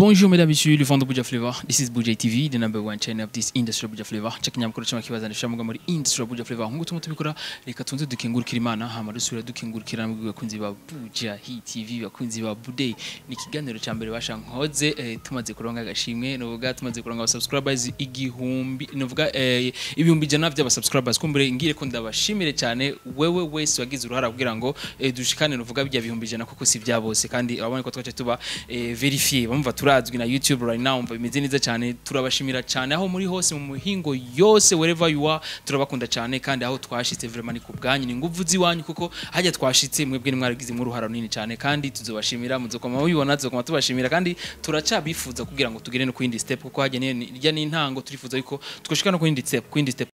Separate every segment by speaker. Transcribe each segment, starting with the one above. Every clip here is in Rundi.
Speaker 1: Bonjour mesdames et messieurs, le vent de Buja Flavor. This is Buja TV, the number one channel of this industry Buja Flavor. Check nyamakuru cyangwa kibazanisha muga muri industry Buja Flavor. Nkuko tumwe tubikora, reka tunze dukengurukira Imana, hama dusubira dukengurukira namwe bakunzi ba Buja Hit TV, bakunzi ba Bude. Ni ikiganiro ca mbere basha nkoze tumaze kuronka agashimwe, nuvuga tumaze kuronka subscribers 1000, nuvuga 100,000 by'aba subscribers. Kumbure ngire ko ndabashimire cyane wewe wese wagize uruhara kugira ngo dushikane nuvuga bijya 100,000, kuko si bya bose, kandi ababonye ko twace tuba verifié, bamva turazwi na YouTube right now, umva bimeze neza cyane. Turabashimira cyane aho muri hose mu muhingo yose, wherever you are, turabakunda cyane. Kandi aho twashitse vraiment ni ku bwanyu, ni nguvu ziwanyu, kuko hajya twashitse mwebwe ni mwaragize mu ruhara runini cyane, kandi tuzobashimira, muzokoma mubibona, tuzokoma tubashimira. Kandi turacabifuza kugira ngo tugere no ku yindi step, kuko hajya ni rya ni intango, turifuza yuko twoshika no ku yindi step.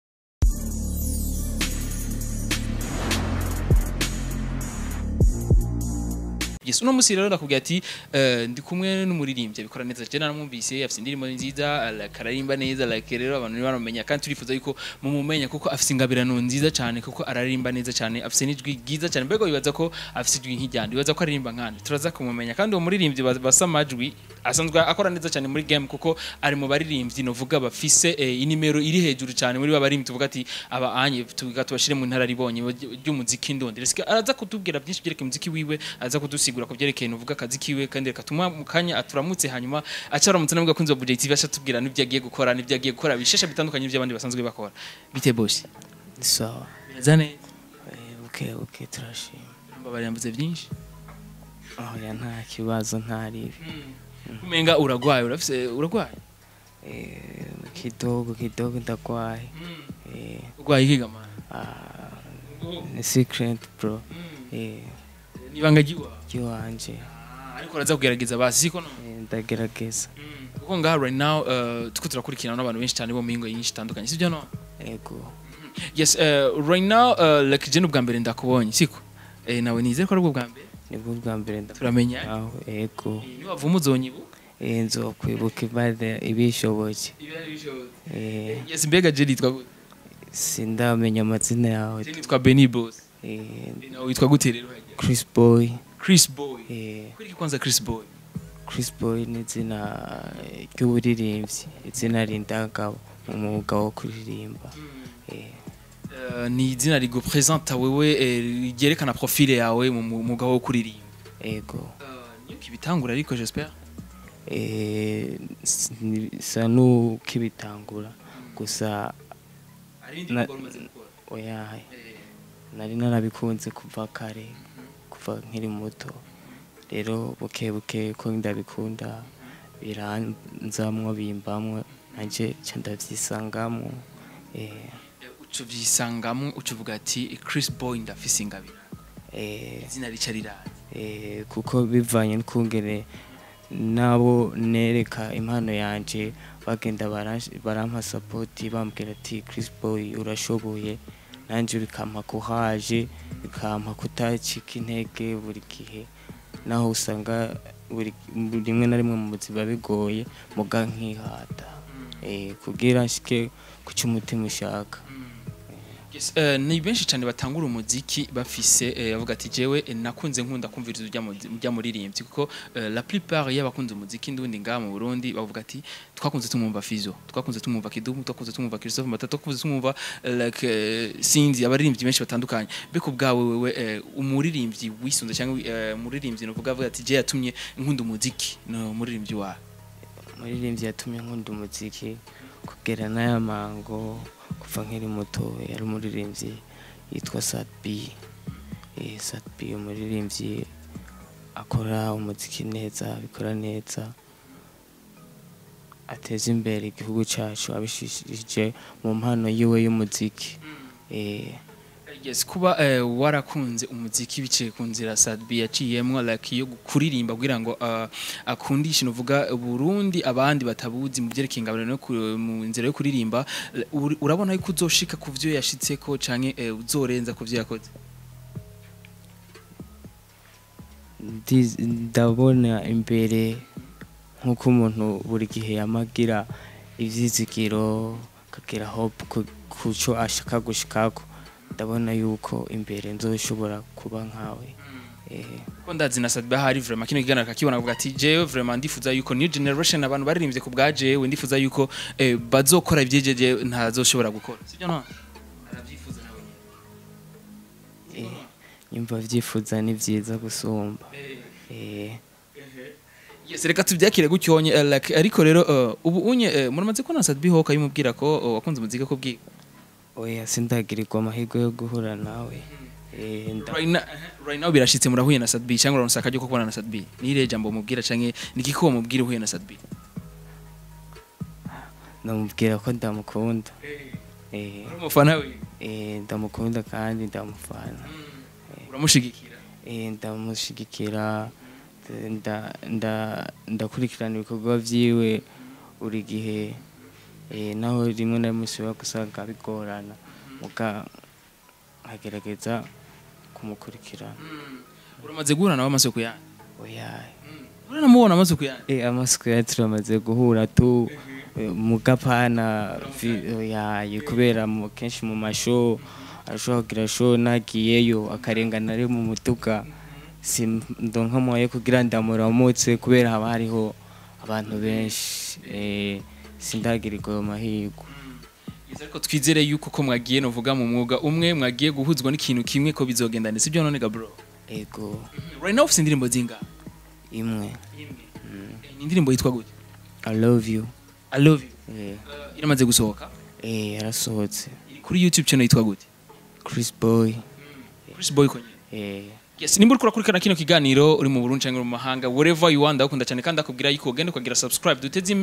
Speaker 1: Yes, uno musi rero ndakubwira ati ndi kumwe n'umuririmbyi abikora neza cyane, naramwumvise afite indirimbo nziza, like aririmba neza, like rero abantu baramenya, kandi turifuza yuko mumumenya kuko afite ingabirano nziza cyane, kuko araririmba neza cyane, afite n'ijwi ryiza cyane. Mbega wibaza ko afite ijwi nk'iryandi, wibaza ko aririmba nkandi? Turaza kumumenya. Kandi uwo muririmbyi basa amajwi asanzwe akora neza cyane muri game, kuko ari mu baririmbyi novuga bafise inimero iri hejuru cyane muri ba baririmbyi tuvuga ati aba anye tuvuga tubashire mu ntararibonye ry'umuziki ndondi. Araza kutubwira byinshi byerekeye umuziki wiwe, araza kudusigura ku byerekeye nuvuga akazi kiwe. Kandi reka tumuha mu kanya aturamutse, hanyuma acaramutse namwe bakunzi ba Buja TV, ashatubwira n'ibyo agiye gukora, n'ibyo agiye gukora bisheshe bitandukanye by'abandi basanzwe bakora. Bite boss?
Speaker 2: Sawa.
Speaker 1: Biraza neza?
Speaker 2: Buke buke, turashima.
Speaker 1: Mbabarira mvuze byinshi.
Speaker 2: Oya, nta kibazo, ntaribi.
Speaker 1: Umenga uragwaye, urafise, uragwaye?
Speaker 2: Kidogo kidogo ndagwaye.
Speaker 1: Urwaye iki gamana?
Speaker 2: Ah, ni secret bro.
Speaker 1: Nibanga giwa?
Speaker 2: Ry'iwanje.
Speaker 1: Ariko uraza kugerageza basi, siko no?
Speaker 2: Ndagerageza.
Speaker 1: Kuko ngaha right now tuko turakurikirana n'abantu benshi cyane bo mu mihingo yinshi itandukanye, sibyo no?
Speaker 2: Ego.
Speaker 1: Yes, right now like je n'ubwa mbere ndakubonye, siko? Nawe nizere ko ari ubwo bwa mbere.
Speaker 2: Nibwo bwa mbere.
Speaker 1: Turamenya.
Speaker 2: Aho, ego.
Speaker 1: Niwavuma uzonyibuka.
Speaker 2: Nzokwibuka ibade ibishoboke.
Speaker 1: Yes, mbega je nitwa gute?
Speaker 2: Sindamenya amazina yawe.
Speaker 1: Je nitwa Benny Boss. Nawe witwa gute rero hajya?
Speaker 2: Chris Boy.
Speaker 1: Chris Boy. Kuri kwanza Chris Boy.
Speaker 2: Chris Boy ni izina ry'uburirimbyi, izina rindanga mu mwuga wo kuririmba.
Speaker 1: Ni izina rigupresenta wewe, ryerekana profile yawe mu mwuga wo kuririmba.
Speaker 2: Ego.
Speaker 1: Niyo kibitangura ariko, j'espère.
Speaker 2: Sa n'ukibitangura gusa.
Speaker 1: Hari ibindi bikorwa umaze gukora?
Speaker 2: Oya, nari narabikunze kuva kare, kuva nkiri muto. Rero buke buke ko ndabikunda biranzamwo, bimbamwo, nanje nca ndavyisangamwo.
Speaker 1: Uca uvyisangamo, uca uvuga ati Chris Boy ndafise ingabire. Izina rica riraza.
Speaker 2: Kuko bivanye n'ukungene nabo nereka impano yanje, bagenda barampa support, bambwira ati Chris Boy urashoboye, nanje bikampa courage, bikampa kutacika intege buri gihe, naho usanga buri rimwe na rimwe mu buzima bigoye, muga nkihata kugira nshike kuco umutima ushaka.
Speaker 1: Yes, ni benshi cyane batangura umuziki bafise bavuga ati jewe nakunze nkunda kumviriza urya muririmbyi, kuko la plupart y'abakunze umuziki ndundi ngaha mu Burundi bavuga ati twakunze tumwumva Fizo, twakunze tumwumva Kidumu, twakunze tumwumva Christophe Matata, twakunze tumwumva like sinzi abaririmbyi benshi batandukanye. Beko bwawe wewe, umuririmbyi wisunze cyangwa umuririmbyi novuga avuga ati je yatumye nkunda umuziki, no umuririmbyi wawe?
Speaker 2: Umuririmbyi yatumye nkunda umuziki kugera n'aya mango kuva nkiri muto yari umuririmbyi yitwa Sat-B. Sat-B, umuririmbyi akora umuziki neza, abikora neza, ateza imbere igihugu cyacu abishishije mu mpano yiwe y'umuziki.
Speaker 1: Yes, kuba warakunze umuziki biciye ku nzira Sat-B yaciyemwo, like yo kuririmba kugira ngo akundishe nuvuga Burundi abandi batabuzi mu byerekeye ingabire no mu nzira yo kuririmba, urabona yuko uzoshika ku vyo yashitseko canke uzorenza ku vyo yakoze?
Speaker 2: Ndabona imbere nk'uko umuntu buri gihe yamagira ivyizigiro, akagira hope ku co ashaka gushikako, ndabona yuko imbere nzoshobora kuba nkawe.
Speaker 1: Ko ndazi na Sat-B ahari, vraiment kino kiganiro akakibona, avuga ati jewe vraiment ndifuza yuko new generation, abantu baririmbye ku bwa jewe, ndifuza yuko bazokora ibyejeje ntazoshobora gukora, sibyo? No aravyifuza nawe nyene.
Speaker 2: Nyumva vyifuza ni vyiza gusumba.
Speaker 1: Yes, reka tubyakire gutyo onye, like, ariko rero ubu unye muramaze kubona Sat-B ho kayimubwira ko wakunze umuziki ko bwiwe?
Speaker 2: Oya, sindagirirwa amahirwe yo guhura nawe.
Speaker 1: Right now birashitse, murahuye na Sat-B cyangwa uraronsa akaryo ko kubona na Sat-B, ni irihe jambo mubwira canke ni iki ko mubwira uhuye na Sat-B?
Speaker 2: Ndamubwira ko ndamukunda.
Speaker 1: Uri umufana we?
Speaker 2: Ndamukunda kandi ndamufana.
Speaker 1: Uramushigikira?
Speaker 2: Ndamushigikira, ndakurikirana ibikorwa vyiwe buri gihe, naho rimwe na rimwe ushobora gusanga bigorana, muga nkagerageza kumukurikirana.
Speaker 1: Uramaze guhura nawe amaso ku yandi?
Speaker 2: Oya.
Speaker 1: Uranamubona amaso ku yandi?
Speaker 2: Amaso yacu turamaze guhura tu, mugapana oya, kubera kenshi mu ma show arashobora kugira show nagiyeyo akarengana ari mu muduga, ndonka mwaye kugira ndamuramutse kubera haba hariho abantu benshi, sindagirirwa ayo mahirwe.
Speaker 1: Yes, ariko twizere yuko ko mwagiye novuga mu mwuga umwe, mwagiye guhuzwa n'ikintu kimwe, ko bizogenda neza, sibyo none ga bro?
Speaker 2: Ego.
Speaker 1: Right now ufise indirimbo zingahe?
Speaker 2: Imwe.
Speaker 1: Imwe. Ni indirimbo yitwa gute?
Speaker 2: I love you.
Speaker 1: I love you. Iramaze gusohoka?
Speaker 2: Yarasohotse.
Speaker 1: Iri kuri YouTube channel yitwa gute?
Speaker 2: Chris Boy.
Speaker 1: Chris Boy konyene?
Speaker 2: Eh.
Speaker 1: Yes, nimba uriko urakurikirana kino kiganiro uri mu Burundi cyangwa mu mahanga, wherever you want, ndagukunda cyane kandi akubwira yuko ugenda ukagira subscribe, duteze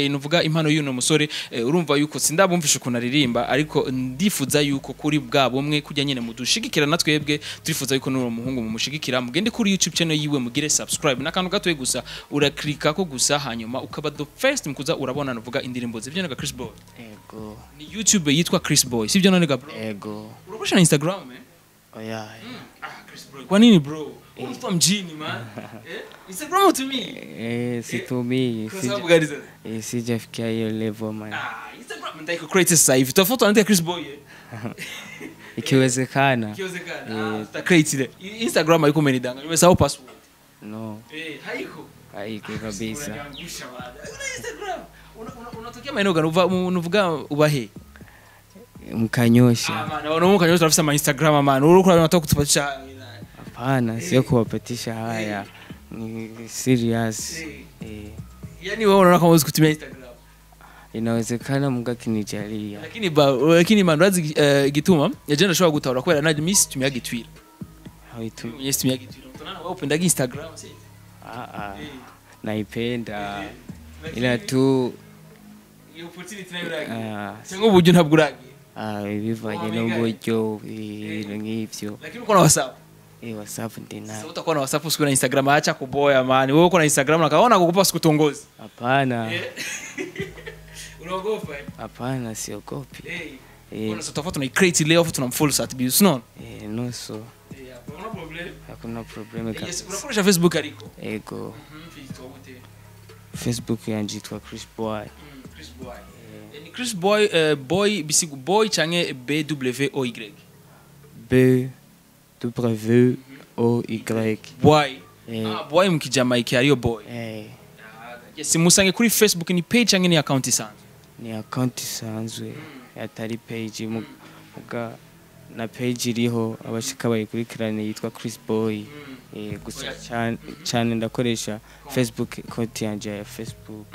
Speaker 1: nuvuga impano y'uno musore. Urumva yuko sindabumvisha ukuntu aririmba, ariko ndifuza yuko kuri bwa bumwe kujya nyene mudushigikira na twebwe turifuza yuko n'uwo muhungu mumushigikira. Mugende kuri YouTube channel yiwe mugire subscribe, n'akantu gatoye gusa uraklika ko gusa, hanyuma ukaba the first mukuza urabona nuvuga indirimbo ze. Byo naga Chris Boy?
Speaker 2: Ego.
Speaker 1: Ni YouTube yitwa Chris Boy, sibyo none ga bro?
Speaker 2: Ego.
Speaker 1: Urakoresha na Instagram, eh?
Speaker 2: Oya.
Speaker 1: Ah, Chris Boy. Kwa nini bro? Wewe mtu wa mjini man. Eh? Instagram utumii?
Speaker 2: Situmii.
Speaker 1: Kwa sababu gani sasa?
Speaker 2: Sijafikia hiyo level, man.
Speaker 1: Ah, Instagram ndai create sasa hivi. Tofauti anaandika Chris Boy, eh?
Speaker 2: Ikiwezekana.
Speaker 1: Ikiwezekana. Ah, tuta create ile. Instagram haiko, umenidanganya. Umesahau password.
Speaker 2: No.
Speaker 1: Eh, haiko.
Speaker 2: Haiko kabisa.
Speaker 1: Unaniangusha bana. Una Instagram. Unatokea maeneo gani? Unavuga ubahe?
Speaker 2: Mkanyosha.
Speaker 1: Ah man, wanaume kanyosha tunafisa ma Instagram man. Uriko unataka kutupatisha.
Speaker 2: Hapana, sio kuwapatisha haya, ni serious.
Speaker 1: Yaani wewe unaona kama huwezi kutumia Instagram?
Speaker 2: Inawezekana Mungu akinijalia.
Speaker 1: Lakini man, urazi igituma yaje ndashobora gutahura kubera naje misi tumia Twitter.
Speaker 2: Haitu.
Speaker 1: Mwenye situmia Twitter. Mtonana wewe upendaga Instagram si?
Speaker 2: Ah ah. Naipenda. Ila tu
Speaker 1: Iyo opportunity nayo uragiye.
Speaker 2: Ah,
Speaker 1: Cyangwa uburyo ntabwo uragiye.
Speaker 2: Ah, bivanye
Speaker 1: Oh,
Speaker 2: n'uburyo, ibintu nk'ivyo.
Speaker 1: Lakini uko na WhatsApp.
Speaker 2: WhatsApp ndina.
Speaker 1: Sasa utakuwa na WhatsApp usiku na Instagram, acha kuboya man. Wewe uko na Instagram na kaona kukupa sikutongozi.
Speaker 2: Hapana.
Speaker 1: Unaogopa eh?
Speaker 2: Hapana, siogopi.
Speaker 1: Kuna sasa tofauti tuna create leo afu tunamfollow Sat-B. Unaona?
Speaker 2: Nusu.
Speaker 1: Hakuna problem.
Speaker 2: Hakuna problem
Speaker 1: Yes,
Speaker 2: kabisa.
Speaker 1: unakoresha Facebook ariko?
Speaker 2: Ego.
Speaker 1: Yitwa gute?
Speaker 2: Facebook yanje yitwa Chris Boy.
Speaker 1: Chris Boy. Ni Chris Boy, Boy bisigu Boy canke B W O Y?
Speaker 2: B W O Y.
Speaker 1: Boy.
Speaker 2: Eh.
Speaker 1: Ah, boy mu Kijamaika ariyo boy. Yes, musange kuri Facebook, ni page canke ni account isanzwe?
Speaker 2: Ni account isanzwe atari page, muga na page iriho abashika bayikurikirane yitwa Chris Boy. Gusa cyane cyane ndakoresha Facebook, konti yanje ya Facebook.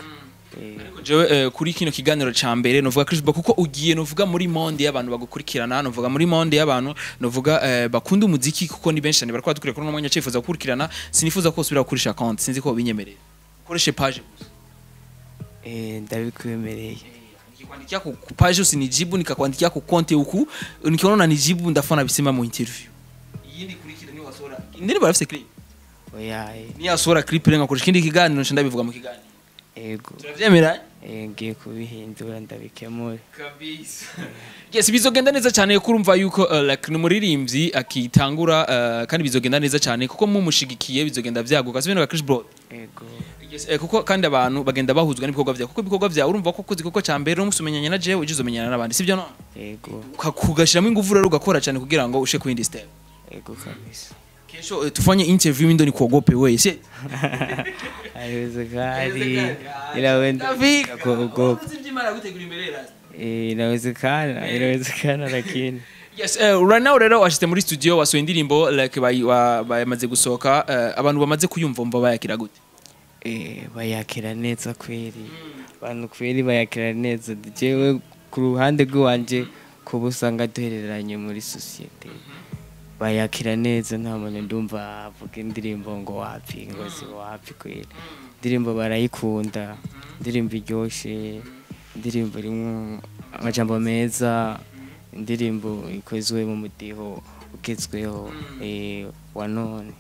Speaker 1: Ariko jewe kuri kino kiganiro ca mbere novuga Chris Boy, kuko ugiye novuga muri monde y'abantu bagukurikirana, novuga muri monde y'abantu novuga bakunda umuziki, kuko ni benshi cyane bariko badukurikira kuri uno mwanya cifuza gukurikirana. Sinifuza ko usubira gukoresha account, sinzi ko binyemerera ukoreshe page gusa.
Speaker 2: Ndabikwemereye.
Speaker 1: Nikikuandikia ku page usinijibu, nikakuandikia ku konti huku nikiona unanijibu ndafana bisema mu interview iyindi kurikira. Ni wasora indiri barafise clip?
Speaker 2: Oya.
Speaker 1: Ni yasora clip renga kurusha ikindi kiganiro nca ndabivuga mu kiganiro.
Speaker 2: Ego.
Speaker 1: Turavyemera?
Speaker 2: Ngiye kubihindura ndabikemure.
Speaker 1: Kabisa. Yes, bizogenda neza cyane kurumva yuko like ni umuririmbyi akitangura, kandi bizogenda neza cyane kuko mumushigikiye bizogenda vyaguka, sibyo ga Chris Broad?
Speaker 2: Ego.
Speaker 1: Yes, kuko kandi abantu bagenda bahuzwa n'ibikorwa vyawe, kuko ibikorwa vyawe urumva ko ukoze igikorwa ca mbere umunsi umenyanye na jewe, uje uzomenyana n'abandi, sibyo no?
Speaker 2: Ego.
Speaker 1: Ukagashiramo ingufu rero ugakora cyane kugira ngo ushe ku yindi step.
Speaker 2: Ego kabisa.
Speaker 1: Kesho tufanye interview, mimi ndo nikuogope wewe, si?
Speaker 2: Haiwezekani, ila wenda kuogopa. Inawezekana, inawezekana, lakini
Speaker 1: Yes, right now rero washitse muri studio, wasohoye indirimbo, like bamaze gusohoka, abantu bamaze kuyumva mva bayakira gute?
Speaker 2: Bayakira neza kweri, abantu kweri bayakira neza. Jewe ku ruhande rw'iwanje, kuba usanga duhereranye muri sosiyete, bayakira neza. Nta muntu ndumva avuga indirimbo ngo wapi, ngo si wapi. Kweri indirimbo barayikunda, indirimbo iryoshe, indirimbo irimwo amajambo meza, indirimbo ikozwe mu mudiho ugezweho wa none.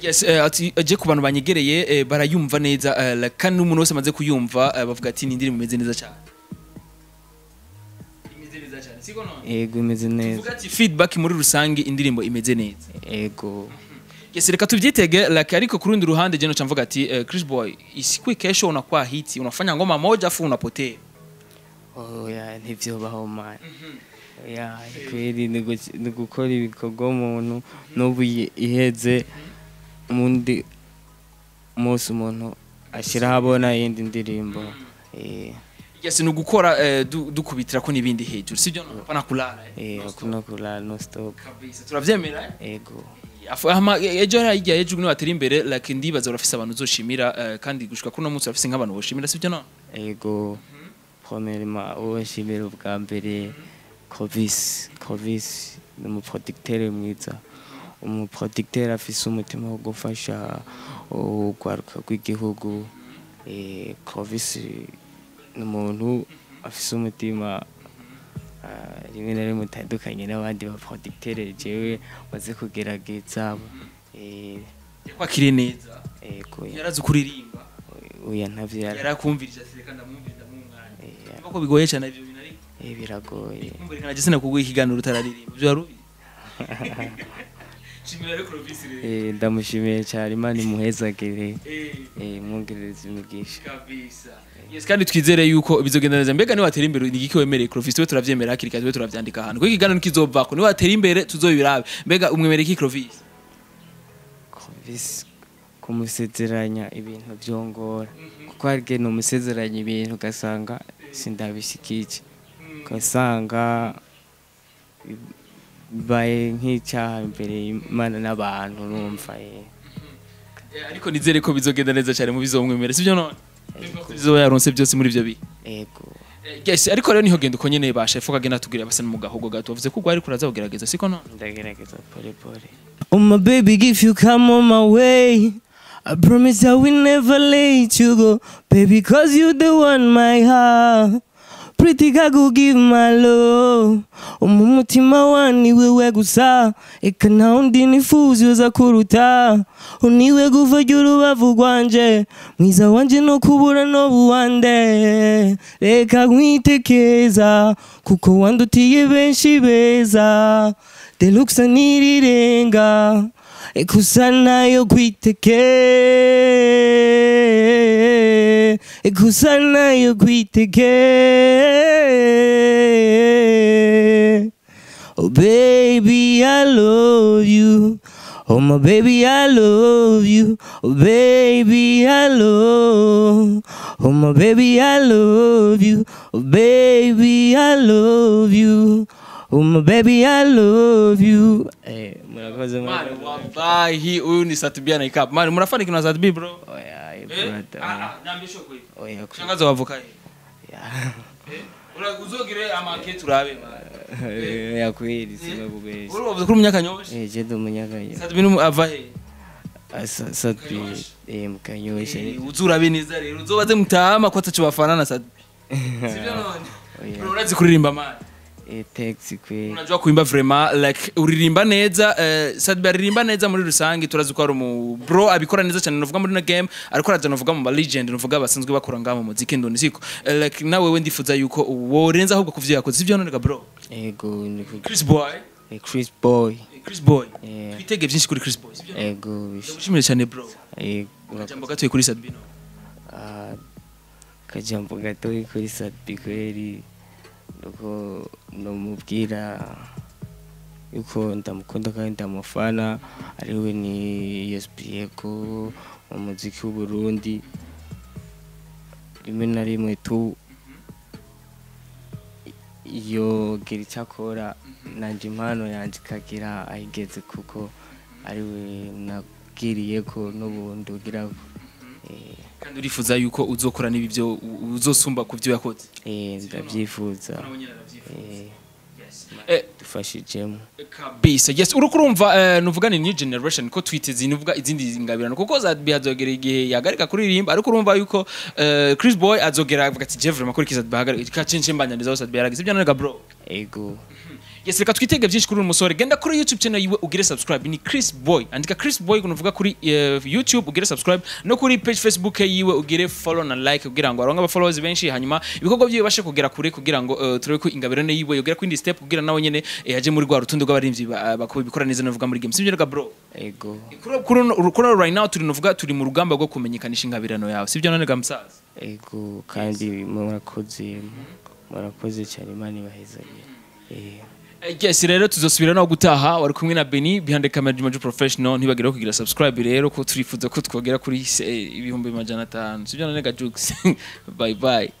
Speaker 1: Yes, ati aje ku bantu banyegereye, barayumva neza, like, kandi n'umuntu wese amaze kuyumva, bavuga ati ni indirimbo imeze neza cyane, imeze neza cyane, siko none?
Speaker 2: Ego, imeze neza.
Speaker 1: Tuvuga ati feedback muri rusange indirimbo imeze neza.
Speaker 2: Ego.
Speaker 1: Yes, reka tubyitege. Like, ariko ku rundi ruhande je noca mvuga ati Chris Boy, isikwe kesho unakuwa hit, unafanya ngoma moja afu unapotea.
Speaker 2: Oya, ntivyobaho man. Oya kweri, ni gukora ibikorwa umuntu n'ubu iheze, mundi munsi umuntu ashira ahabona iyindi ndirimbo.
Speaker 1: Yes, ni ugukora, dukubitira ko n'ibindi hejuru, sibyo? No hapana kulala.
Speaker 2: Hakuna kulala, no stop.
Speaker 1: Kabisa, turavyemera, eh?
Speaker 2: Ego.
Speaker 1: Afu ama ejo hirya ejo niwe watera imbere, like ndibaza urafise abantu uzoshimira, kandi gushika kuno munsi urafise nk'abantu boshimira, sibyo no?
Speaker 2: Ego, premièrement uwo nshimira ubwa mbere, Clovis. Clovis ni umuproducteur mwiza, umuproducteur afise umutima wo gufasha urwaruka rw'igihugu. Clovis ni umuntu afise umutima, rimwe na rimwe utandukanye n'abandi baproducteur jewe maze kugerageza.
Speaker 1: Yakwakiriye neza?
Speaker 2: Ego.
Speaker 1: Yarazi kuririmba?
Speaker 2: Oya, ntavyo
Speaker 1: Yarakumvirije ati reka ndamwumviriza mu mwanya?
Speaker 2: Eh.
Speaker 1: Ko bigoye cyane ibyo bintu, ariko
Speaker 2: Biragoye.
Speaker 1: Kumurikana je sinakuguha ikiganiro utararirimba, ibyo wari ubizi. Shimira rero Clovis rero.
Speaker 2: Ndamushimiye cyane, Imana imuhezagire, mwongerereze imigisha.
Speaker 1: Kabisa, yes, kandi twizere yuko bizogenda neza. Mbega niwatera imbere, ni igiki wemereye Clovis? We turavyemera hakiri kare, we turavyandika ahantu kuko ikiganiro kizovako. Niwatera imbere tuzobirabe. Mbega umwemereye iki Clovis?
Speaker 2: Clovis kumusezeranya ibintu byongora, kuko hari igihe numusezeranya ibintu ugasanga sindabishikije, ugasanga bibaye nk'icyaha imbere y'Imana n'abantu, numva.
Speaker 1: Ariko nizere ko bizogenda neza cyane mu bizomwemera, sibyo none? Bizoba yaronse byose muri ibyo bihe.
Speaker 2: Ego.
Speaker 1: Yes, ariko rero niho genda uko nyene ba chef kagenda tubwira basa no mu gahogo gato. Bavuze ko gwari kuraza kugerageza, siko none?
Speaker 2: Ndagerageza pole pole. Oh my baby, if you come on my way, I promise I will never let you go. Baby, 'cause you the one my heart. Pretty girl, go give my love. Umutima wani wewe gusa, eka nta wundi nifuza uza kuruta. Uniwe guva ry'urubavu rwanje, mwiza wanje no kubura no buwande. Reka nkwitekeza kuko wandutiye benshi beza. Deluxe nirirenga, ekusa nayo kwiteke, ekusa nayo kwiteke. Oh baby, I love you. Oh my baby, I love you. Oh baby, I love. Oh my baby, I love you. Oh baby, I love you. Oh my baby, I love you. Murakoze.
Speaker 1: Man,
Speaker 2: Murakoze.
Speaker 1: wallahi huyu ni Sat-B anaikapa. Man, mnafanya kina Sat-B, bro.
Speaker 2: Oya,
Speaker 1: Eh?
Speaker 2: brother.
Speaker 1: Ah, ah, niambie sio kweli.
Speaker 2: Oya.
Speaker 1: Shangazi wavuka yeye.
Speaker 2: Ya.
Speaker 1: Eh? Ura uzogire amankete urabe man.
Speaker 2: Ya kweli, sinakubesha.
Speaker 1: Uri wavuze kuri umunyakanyosha?
Speaker 2: Je ndi umunyakanyosha.
Speaker 1: Sat-B ni ava he?
Speaker 2: Sat-B mukanyosha.
Speaker 1: Uzurabe neza rero, uzobaze mutama ko ataco bafana na Sat-B. Sivyo none?
Speaker 2: Oya.
Speaker 1: Bro, urazi kuririmba man.
Speaker 2: Thanks kweli.
Speaker 1: Unajua kuimba vraiment, like uririmba neza. Sat-B aririmba neza muri rusange. Turazi ko ari umu bro abikora neza cyane, novuga muri no game ariko araza, novuga mu ba legend, novuga basanzwe bakora ngaho mu muziki ndoni, siko? Like nawe we ndifuza yuko worenza ahubwo kuvyo yakoze, sivyo none ga bro?
Speaker 2: Ego ni ku
Speaker 1: Chris Boy.
Speaker 2: Chris Boy.
Speaker 1: Chris Boy.
Speaker 2: Eh.
Speaker 1: Twitege byinshi kuri Chris Boy, sivyo?
Speaker 2: Ego.
Speaker 1: Ndagushimire cyane, bro.
Speaker 2: Urakoze.
Speaker 1: Jambo gatoye kuri Sat-B no.
Speaker 2: Ah, kajambo gatoyi kuri Sat-B kweli nuko nomubwira Yuko ndamukunda kandi ndamufana, ariwe ni USPeko mu muziki w'u Burundi. Rimwe na rimwe tu yogira icyo akora, nanje impano yanje ikagira ayigeze, kuko ariwe nabwiriye ko n'ubundi ugira.
Speaker 1: Kandi urifuza yuko uzokora n'ibi byo uzosumba ku byo yakoze?
Speaker 2: Ndabyifuza. Dufashijemo.
Speaker 1: Kabisa, yes. Uriko urumva, nuvuga ni new generation ko twiteze, nuvuga izindi ngabirano, kuko Sat-B azogera igihe yagarika kuririmba, ariko urumva yuko Chris Boy azogera avuga ati: "Je vraiment kuri Sat-B hagarika ka cenche mbanyaniza Sat-B yaragize ibyo." None bro?
Speaker 2: Ego.
Speaker 1: Yes, reka twitege byinshi kuri uyu musore. Genda kuri YouTube channel yiwe ugire subscribe, ni Chris Boy. Andika Chris Boy kunuvuga kuri YouTube, ugire subscribe, no kuri page Facebook yiwe ugire follow na like, kugira ngo aronke aba followers benshi, hanyuma ibikorwa byiwe bashe kugera kure, kugira ngo turebe ko ingabirane yiwe yogera ku indi step, kugira nawe nyene aje muri rwa rutonde rw'abarimvyi bakubikora neza, navuga muri game. Sibyo rega bro?
Speaker 2: Ego.
Speaker 1: Kuri right now turi, nuvuga turi mu rugamba rwo kumenyekanisha ingabirano yawe, sibyo none ga musaza?
Speaker 2: Ego, kandi murakoze, murakoze cyane, Imana ibahezagire.
Speaker 1: Yes, rero tuzosubira no gutaha. Wari kumwe na Benny behind the camera, Juma Professional. Ntibagire kugira subscribe rero, ko turifuza ko twogera kuri 500,000, sibyo none ga Jux? Bye bye.